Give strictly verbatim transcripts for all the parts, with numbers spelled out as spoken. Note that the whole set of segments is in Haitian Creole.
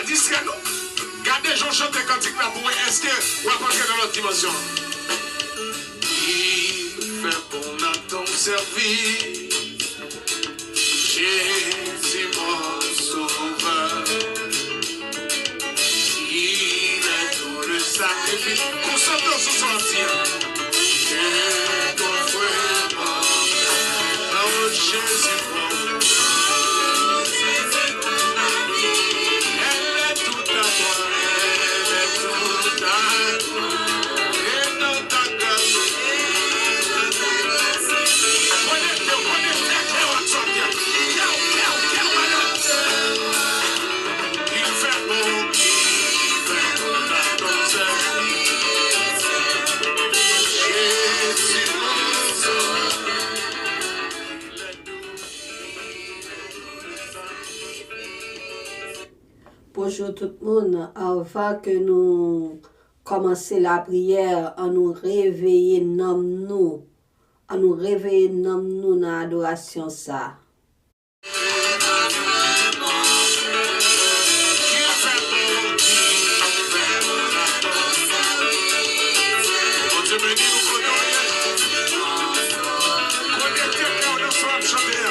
Distrè nou. Gade jan w chante kantik la pou wè èske w ap antre nan lòt dimansyon an. Il fait bon à ton service, Jésus mon sauveur. Il est tout le sacrifice. Konsantre w sou sa w ap di a. Je t'offre mon cœur. Pawòl Jezi pran. Elle est tout à toi, elle est tout à toi. Et dans ta grâce. Konekte w, konekte kè w ak sa w ap di a. Kè w, kè w, kè w, madanm. Il fait bon, il fait bon à ton service. Jésus mon sauveur. Bonjou tout moun. Anvan ke nou kòmanse lapriyè, ann nou reveye nanm nou. Ann nou reveye nanm nou nan adorasyon sa a. Bondye beni nou kote w ye. Konekte kè w nan sa w ap chante a.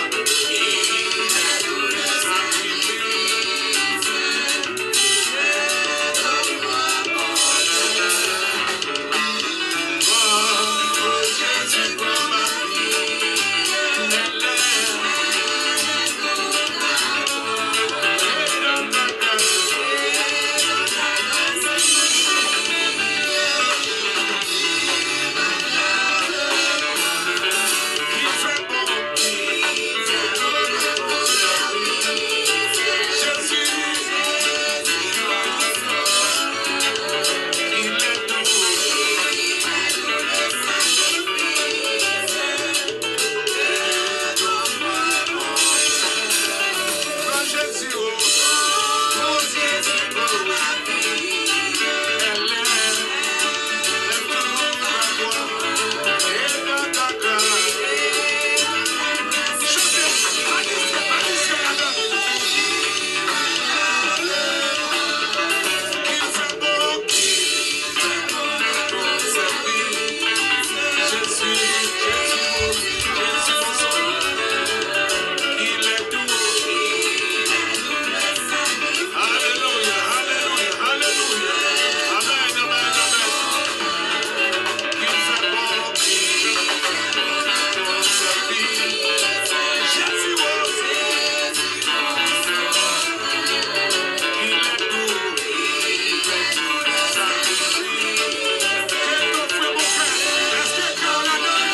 Alelouya, alelouya, alelouya. Amèn, amèn, amèn. Ki fè bon, ki fè bon, sèvi Jezi, oh. Il est doux, il est doux, sa ki di. Ke nou fè bon kè. Èske kè w ladan?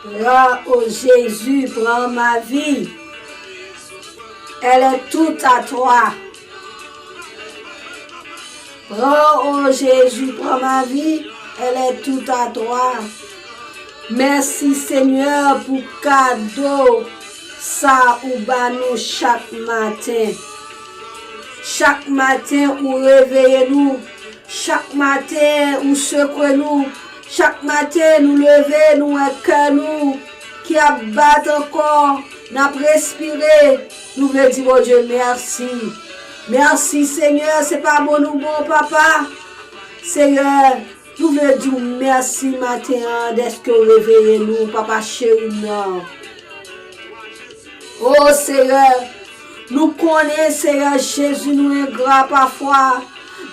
Pran, o Jezi, pran ma vie. Elle est toute à toi. Pran, o Jezi, pran ma vie. Elle est toute à toi. Mèsi, Senyè, pou kado sa ou ba nou chak maten. Chak maten, ou reveye nou. Chak maten, ou sekwe nou. Chak maten, nou leve, nou wè kè nou ki ap bat ankò. N ap respire, nou vle di Bondye mèsi. Mèsi, Senyè, se pa bon nou bon, Papa. Senyè, nou vle di w mèsi maten an dèske w reveye nou, Papa cheri m nan. O Senyè, nou konnen, Senyè Jezi, nou engra pafwa.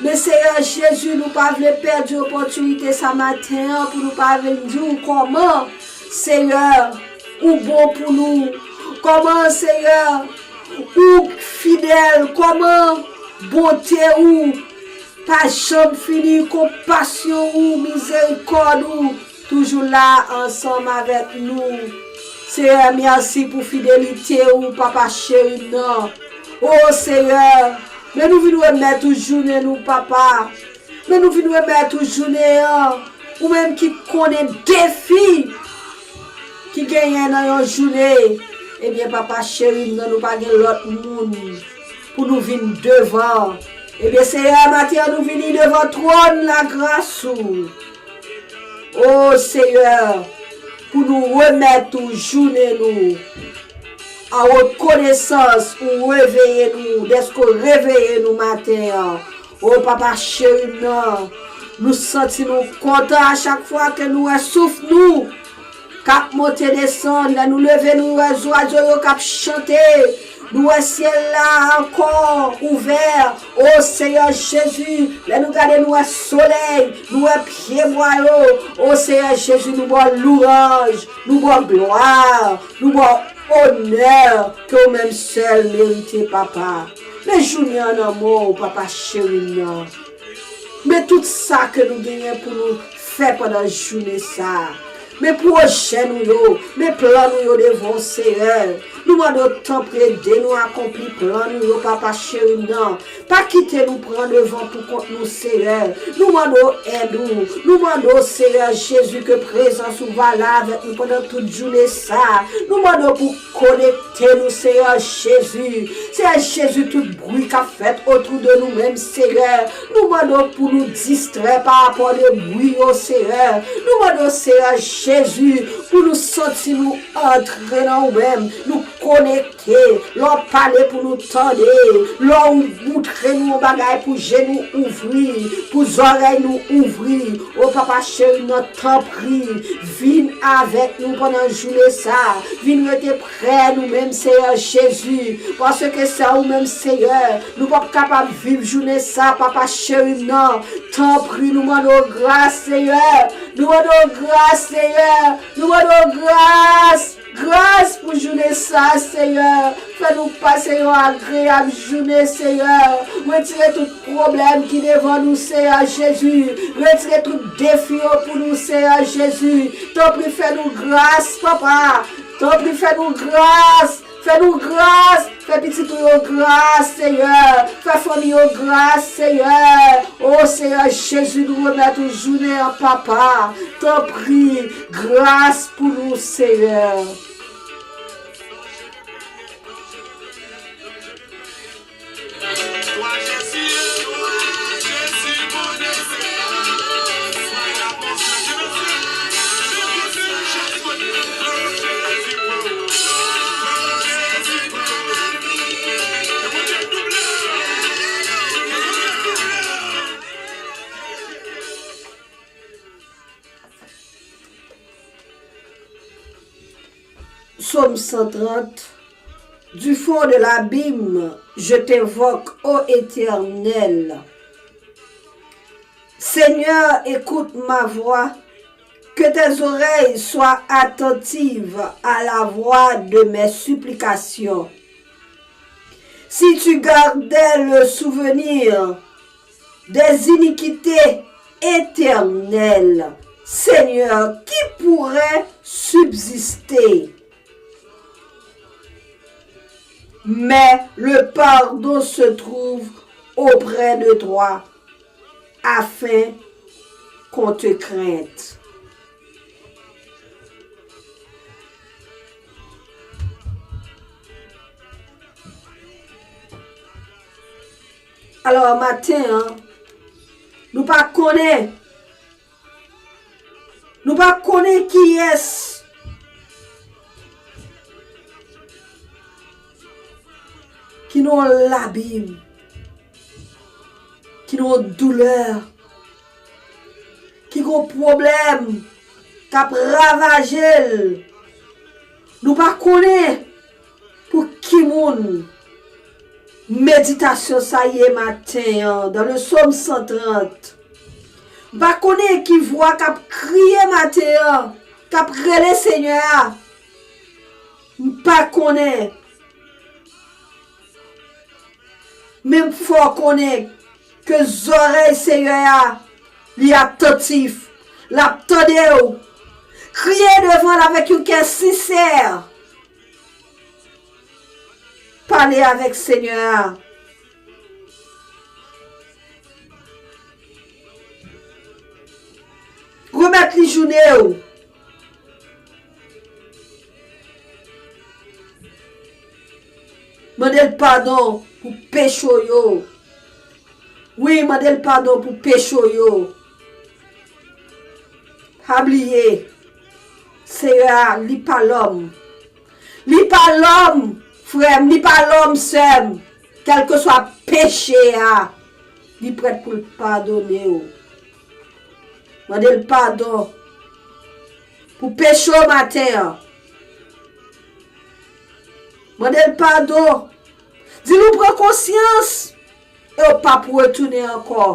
Men, Senyè Jezi, nou pa vle pèdi opòtinite sa maten an pou nou pa vin di w kòman, Senyè, ou bon pou nou. Kòman, Senyè, ou fidèl. Kòman bonte ou pa janm fini, konpasyon ou, mizerikòd ou toujou la ansanm avèk nou. Senyè, mèsi pou fidelite ou, Papa cheri m nan. O Senyè, men nou vin remèt ou jounen nou, Papa. Men nou vin remèt ou jounen an. Ou menm ki konnen defi ki genyen nan yon jounen. Ebyen, Papa cheri m nan, nou pa gen lòt moun pou nou vin devan. Ebyen, Senyè, maten an, nou vini devan twòn lagras ou. O Senyè, pou nou remèt ou jounen nou. An rekonesans, ou reveye nou, dèske w reveye nou maten an. O Papa cheri m nan, nou santi nou kontan a chak fwa ke nou wè souf nou k ap monte desann. Lè nou leve, nou wè zwazo yo k ap chante. Nou wè syèl la ankò ouvè. O Senyè Jezi, lè nou gade, nou wè solèy, nou wè pyebwa yo. O Senyè Jezi, nou ba w louwanj, nou ba w glwa, nou ba w onè ke w menm sèl merite, Papa. Men jounen an nan men w, Papa cheri m nan. Men tout sa ke nou genyen pou nou fè pandan jounen sa a. Men pwojè nou yo, men plan nou yo devan w, Senyè. Nou mande w, tanpri, ede nou akonpli plan nou yo, Papa cheri m nan. Pa kite nou pran devan pou kont nou, Senyè. Nou mande w èd ou. Nou mande w, Senyè Jezi, ke prezans ou va la avèk nou pandan tout jounen sa a. Nou mande w pou konekte nou, Senyè Jezi. Senyè Jezi, tout bri k ap fèt otou de nou menm, Senyè, nou mande w pou nou distrè pa rapò de bri yo, Senyè. Nou mande w, Senyè Jezi, pou nou santi nou antre nan ou menm, nou konekte. Lè w pale pou nou tande, lè w moutre nou yon bagay pou je nou ouvri, pou zòrèy nou ouvri. O Papa cheri m nan, tanpri, vin avèk nou pandan jounen sa a. Vin rete prè nou menm, Senyè Jezi, paske san ou menm, Senyè, nou p ap kapab viv jounen sa a, Papa cheri m nan. Tanpri, nou mande w gras, Senyè. Nou mande w gras, Senyè. Nou mande w gras. Gras pou jounen sa a, Senyè. Fè nou pase yon agreyab jounen, Senyè. Retire tout pwoblèm ki devan nou, Senyè Jezi. Retire tout defi yo pou nou, Senyè Jezi. Tanpri, fè nou gras, Papa. Tanpri, fè nou gras. Fè nou gras. Fè pitit ou yo gras, Senyè. Fè fanmi yo gras, Senyè. O Senyè Jezi, nou remèt ou jounen an, Papa. Tanpri, gras pou nou, Senyè. Psaume cent trente. Du fond de l'abîme, je t'invoque, ô Éternel. Seigneur, écoute ma voix, que tes oreilles soient attentives à la voix de mes supplications. Si tu gardais le souvenir des iniquités éternelles, Seigneur, qui pourrait subsister? Mais le pardon se trouve auprès de toi, afin qu'on te crainte. Alò, maten an, nou pa konnen, nou pa konnen kiyès, ki nan yon labim, ki nan yon doulè, ki gen yon pwoblèm k ap ravaje l. Nou pa konnen pou ki moun meditasyon sa ye maten an, dans le psaume cent trente. M pa konnen ki vwa k ap kriye maten an, k ap rele Senyè a. M pa konnen. Men fò w konnen ke zòrèy Senyè a, li atantif, l ap tande w. Kriye devan l avèk yon kè sensè. Pale avèk Senyè a. Remèt li jounen w. Mande l padon pou peche w yo. Wi, mande l padon pou peche w yo. Pa bliye, Seyè a, li pa lòm. Li pa lòm, frè m, li pa lòm, sè m. Kèlkeswa peche a, li prèt pou l padone w. Mande l padon pou peche w maten an. Mande l padon. Di l ou pran konsyans e w p ap retounen ankò.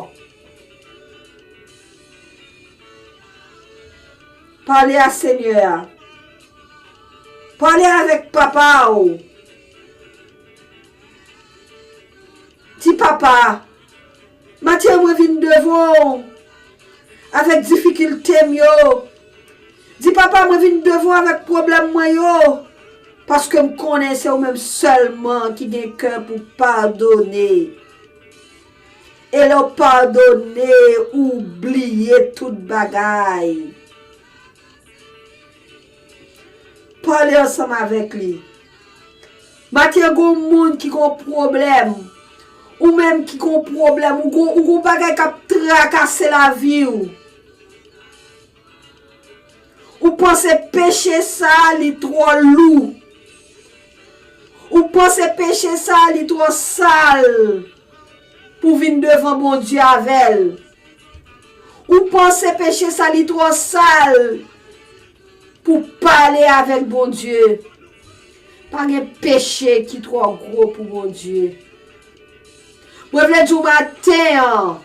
Pale a Senyè a. Pale avèk Papa w. Di, Papa, maten an mwen vin devan w avèk difikilte m yo. Di, Papa, mwen vin devan w avèk pwoblèm mwen yo. Paske m konnen se ou menm sèlman ki gen kè pou padone. E lè w padone, ou bliye tout bagay. Pale ansanm avèk li. Maten, gen moun ki gen pwoblèm. Ou menm ki gen pwoblèm, ou gen, ou gen bagay k ap trakase lavi w. Ou panse peche sa a, li twò lou. Ou panse peche sa a, li twò sal pou vin devan Bondye avè l. Ou panse peche sa, li twò sal pou pale avèk Bondye. Pa gen peche ki twò gwo pou Bondye. Mwen vle di w maten an,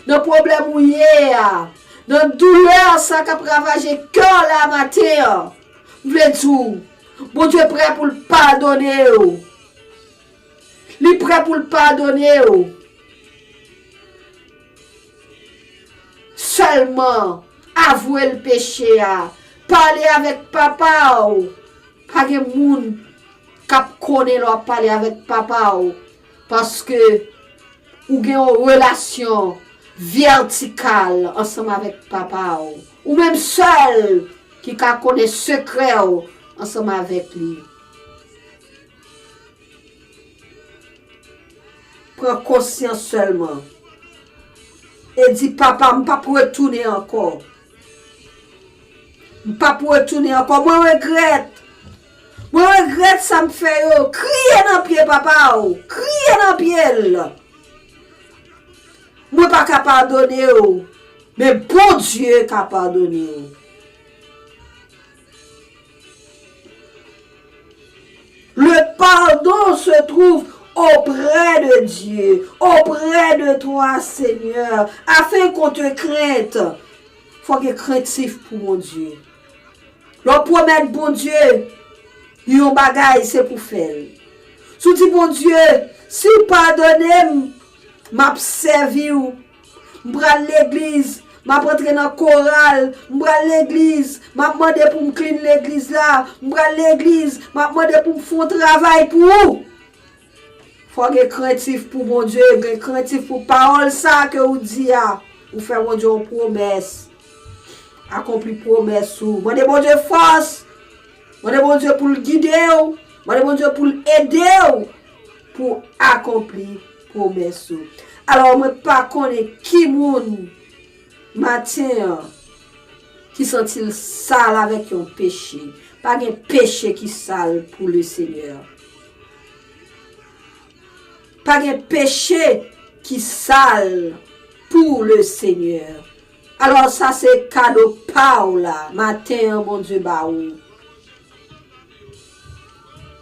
nan pwoblèm ou ye a, nan doulè sa k ap ravaje kè w la maten an, m vle di w, Bondye prè pou l padone w. Li prè pou l padone w. Sèlman, avwe l peche a. Pale avèk Papa w. Pa gen moun k ap konnen lè w ap pale avèk Papa w. Paske ou gen yon relasyon vètikal ansanm avèk Papa w. Ou menm sèl ki ka konnen sekrè w ansanm avèk li. Pran konsyans sèlman. E di, Papa, m p ap retounen ankò. M p ap retounen ankò. Mwen regrèt. Mwen regrèt sa m fè yo. Kriye nan pye Papa w. Kriye nan pye l. Mwen pa ka padone w. Men Bondye ka padone w. Le pardon se trouve auprès de Dieu, auprès de toi, Seigneur, afin qu'on te crainte. Fò gen krentif pou Bondye. Lè w pwomèt Bondye yon bagay, se pou fè l. Si w di Bondye, si w padone m, m ap sèvi w. M pral legliz, m ap antre nan koral, m pral legliz, m ap mande pou m clean legliz la, m pral legliz, m ap mande pou m fè yon travay pou ou. Fò gen krentif pou Bondye, gen krentif pou pawòl sa ke ou di a. Ou fè Bondye yon pwomès. Akonpli pwomès ou. Mande Bondye fòs. Mande Bondye pou l gide w. Mande Bondye pou l ede w pou akonpli pwomès ou. Alò, mwen pa konnen ki moun maten an ki santi l sal avèk yon peche. Pa gen peche ki sal pou Lesenyè. Pa gen peche ki sal pou le Senyè. Alò, sa se kado pa w la, maten an, Bondye ba ou.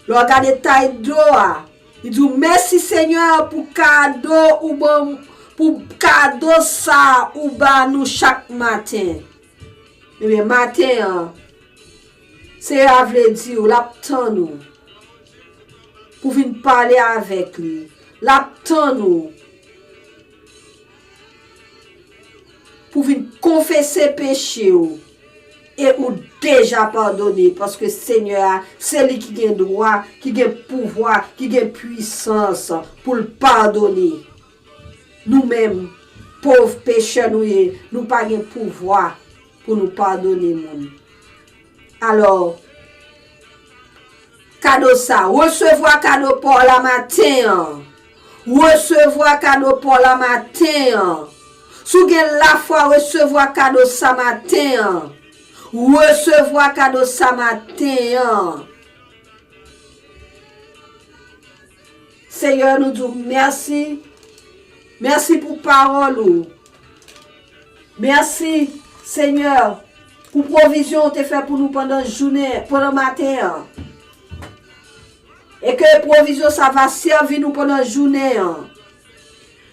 Lè w gade tay dlo a, li di w, "Mèsi, Senyè, pou kado ou ban, pou kado sa ou ba nou chak maten." Ebyen, maten an, Senyè a vle di w, l ap tann ou pou vin pale avèk li. L ap tann ou pou vin konfese peche w. E ou deja padone, paske Senyè a, se li ki gen dwa, ki gen pouvwa, ki gen pwisans pou l padone. Nou menm, pòv pechè nou ye, nou pa gen pouvwa pou nou padone moun. Alò, kado sa, resevwa kado pa w la maten an. Resevwa kado pa w la maten an. Si w gen lafwa, resevwa kado sa maten an. Resevwa kado sa maten an. Senyè, nou di w mèsi. Mèsi pou pawòl ou. Mèsi, Senyè, pou pwovizyon ou te fè pou nou pandan jounen, pandan maten an. E ke pwovizyon sa va sèvi nou pandan jounen an.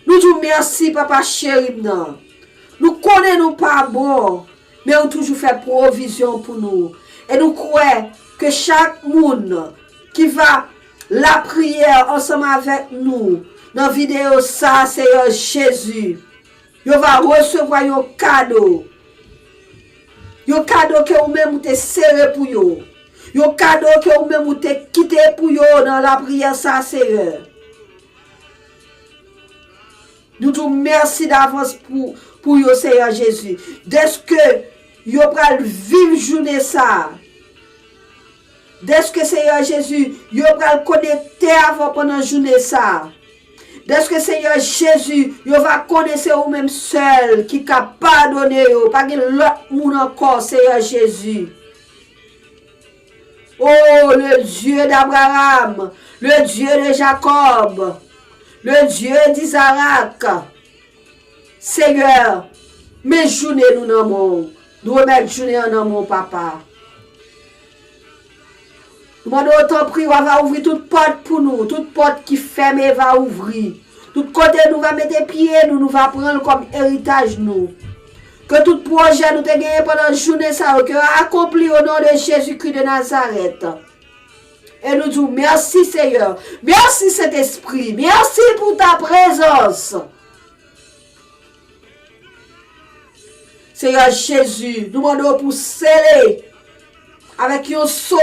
Nou di w mèsi, papa cheri m nan. Nou konnen nou pa bon, men ou toujou fè pwovizyon pou nou. E nou kwè ke chak moun ki va lapriyè ansanm avèk nou nan videyo sa, Senyè Jezi, yo va resevwa yon kado. Yon kado ke ou menm ou te sere pou yo. Yon kado ke ou menm ou te kite pou yo nan lapriyè sa, Senyè. Nou di w mèsi davans pou, pou yo, Senyè Jezi. Dèske yo pral viv jounen sa a. Dèske, Senyè Jezi, yo pral konekte avè w pandan jounen sa a. Dèske, Senyè Jezi, yo va konnen se ou menm sèl ki ka padone yo. Pa gen lòt moun ankò, Senyè Jezi. Oh, le Dieu d'Abraham, le Dieu de Jacob, le Dieu d'Isaac. Senyè, men jounen nou nan men w. Nou remèt jounen an nan men w, papa. Nou mande w, tanpri, w a va ouvri tout pòt pou nou. Tout pòt ki fèmen va ouvri. Tout kote nou va mete pye nou, nou va pran l kòm eritaj nou. Ke tout pwojè nou te genyen pandan jounen sa yo, ke yo akonpli o non de Jezikri de Nazarèt. E nou di w mèsi, Senyè. Mèsi, Sentespri. Mèsi pou ta prezans. Senyè Jezi, nou mande w pou sele avèk yon so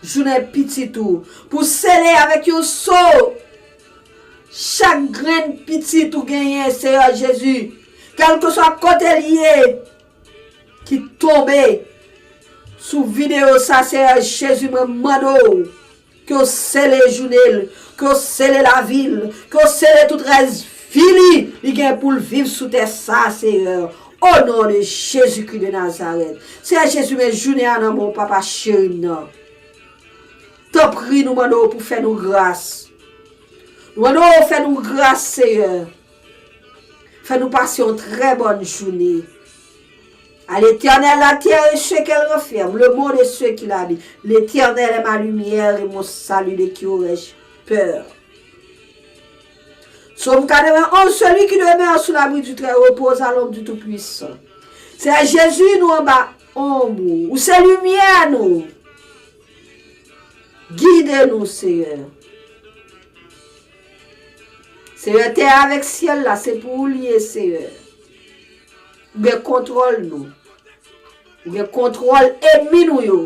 jounen pitit ou. Pou sele avèk yon so chak grenn pitit ou genyen, Senyè Jezi. Kèlkeswa kote l ye, ki tonbe sou videyo sa, Senyè Jezi, mwen mande w ke w sele jounen l, ke w sele lavi l, ke w sele tout rès vi li, li gen pou l viv sou tè sa, Senyè. O non de Jezikri de Nazarèt. Senyè Jezi, men jounen an nan men w, papa cheri m nan. Tanpri, nou mande w pou fè nou gras. Nou mande w fè nou gras, Senyè. Fè nou pase yon trè bòn jounen. À l'Éternel, la terre et ce qu'elle renferme, le monde et ceux qui l'habitent. L'Éternel est ma lumière et mon salut, de qui aurais-je peur? Psaume quatre-vingt-onze, celui qui demeure sous l'abri du Très-Haut repose à l'ombre du Tout-Puissant. Senyè Jezi, nou anba onb ou. Ou se limyè nou. Gide nou, Senyè. Senyè, tè avèk syèl la, se pou ou li ye, Senyè. Ou gen kontwòl nou. Ou gen kontwòl ènmi nou yo.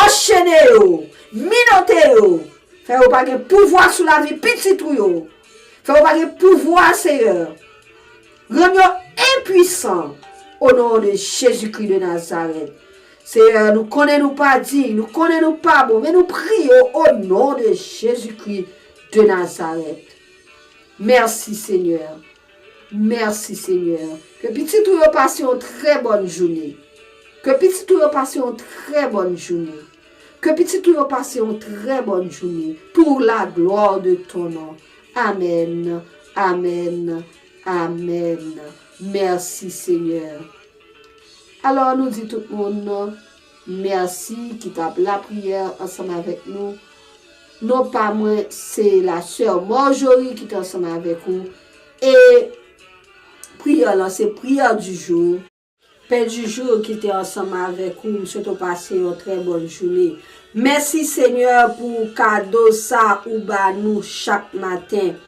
Anchene yo, minote yo. Fè yo pa gen pouvwa sou lavi pitit ou yo. Fè yo pa gen pouvwa, Senyè. Rann yo enpwisan, o non de Jezikri de Nazarèt. Senyè, nou konnen nou pa diy, nou konnen nou pa bon, men nou priye w o non de Jezikri de Nazarèt. Mèsi, Senyè. Mèsi, Senyè. Ke pitit ou yo pase yon trè bòn jounen. Ke pitit ou yo pase yon trè bòn jounen. Ke pitit ou yo pase yon trè bòn jounen. Pour la gloire de ton nom. Amèn. Amèn. Amèn. Mèsi, Senyè. Alò, nou di tout moun mèsi ki t ap lapriyè ansanm avèk nou. Non pa mwen, se la sè Marjorie ki te ansanm avèk ou. E priyè lan, se priyè di jou. Pè di jou ki te ansanm avèk ou, m swete w pase yon trè bòn jounen. Mèsi, Senyè, pou kado sa ou ba nou chak maten.